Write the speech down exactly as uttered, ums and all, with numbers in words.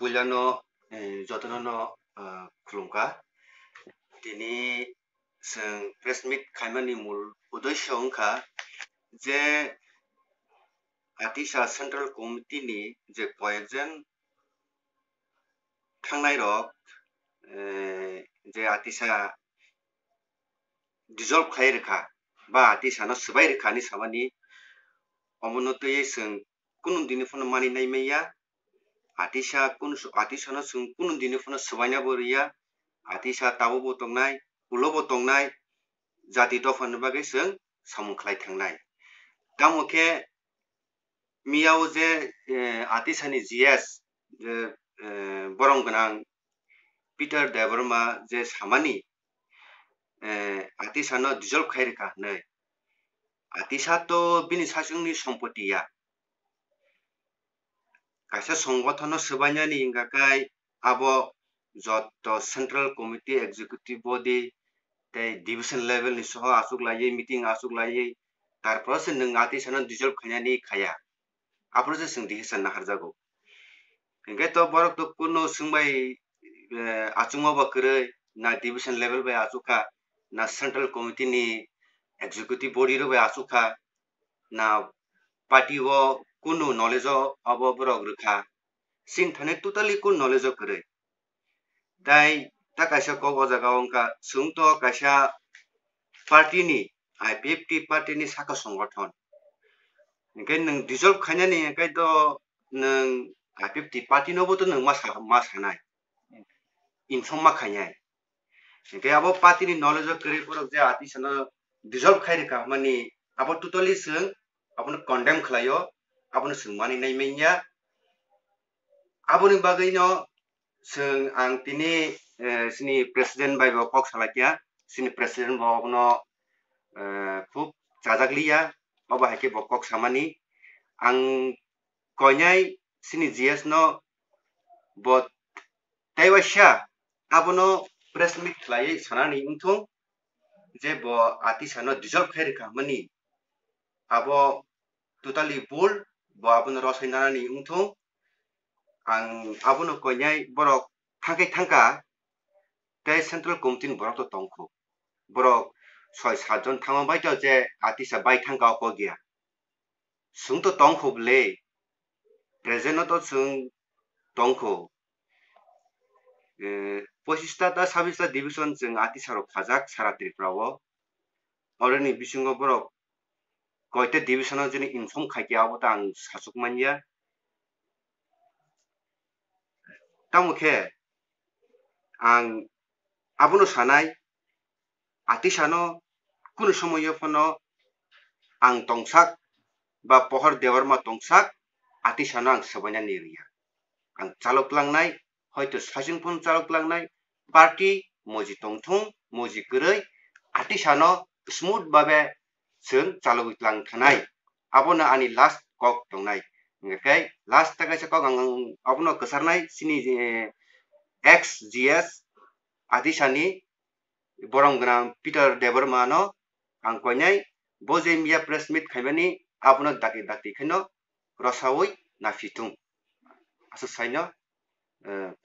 Puilano, eh, jotono no, ah, khulumkha. Tini chwng press meet khaimani mul uddesho wngkha je Atisa Central Committee ni je koyekjon thangnai rok, eh, je Atisa dissolve khlai rwkha ba Atisa no swbai rwkha hinwi samani, omono twiwi chwng kunu dini phano mani nai manya. Atisa kun-, Atisa no chwng kunu dini phano swbaina bo rwya. Atisa tabuk bo tongnai, ulo bo tongnai, jati dopha ni bagwi chwng samung khlai thangnai. Tamo khe miyao je, eh, Atisa ni G S, je, eh, borom gwnang Peter Debbarma je samani, eh, Atisa no dissolve khai rwkha hinwi. Atisa to bini sasongni sompoti ya. Kaisa songothano swbainani hingka kai abo joto Central Committee, Executive Body tei Division level ni soho achuk laiwi, meeting achuk laiwi, tarpore se nwng Atisa no dissolve khainani khaya. Aphuru se chwng decision naharjago. Hingke to borok to kuno swngbai, eh, achukma bo kwrwi, na division level bai achukha, na Central Committee ni Executive Body rok bai achukha, na party o kunu knowledge o abo borok rwkha. Chini thani totally kunu knowledge o kwrwi. Tai ta kaisa kok o jaga o wngkha, chwng to kaisa party ni, I P F T party ni saka songothon. Hingke nwng dissolve khainani hingke to nwng I P F T party no bo to nwng ma sa-, ma sanai. Inform ma khainai. Hingke abo party ni knowledge o kwrwi borok je Atisa no dissolve khai rwkha hwnmani abo totally chwng abono condemn khlaio, abono chwng mani nai manya. Aboni bagwi no chwng ang tini, eh, chini president bai bo kok salai kha, chini president bo abono, eh, khub chajak liya, obo hai khe bo kok samani. Ang koinai chini G S no bo tei waisa abono press meet khlaiwi sanani wngthung je bo Atisa no dissolve khai rwkha hwnmani abo totally bul, bo abono rosai nanani wngthung. Ang abono koinai borok thangkai thangka tei Central Committee ni borok to tongkhu. Borok soi sat jon thangma bai to je Atisa bai thangka o kok ya. Chwng to tongkhu bwle, present no to chwng tongkhu. Eh, pochista ta sabista division chwng Atisa rok khajak sara Tripura o. Oroni bisingo borok koita division o jini inform khaikhe abo ta ang sachuk manya. Tamo khe ang abono sanai, Atisa no kunu somoyo phano ang tongsak ba Pohor Debbarma tongsak, Atisa no ang swbaina ni rwya. Ang chalok langnai, hoito sachung phano chalok langnai, party moji tongthung, moji kwrwi, Atisa no smooth babe chwng chalogwi tlang thanai. Abono ani last kok tongnai. Hingkhe last ta kaisa kok ang abono kwcharnai chini, eh, ex G S Atisa ni borom gwnang Peter Debbarma no ang koinai bo je miya press meet khaimani abono dakti dakti khaino rosaui naphithung. Aswk saino, eh,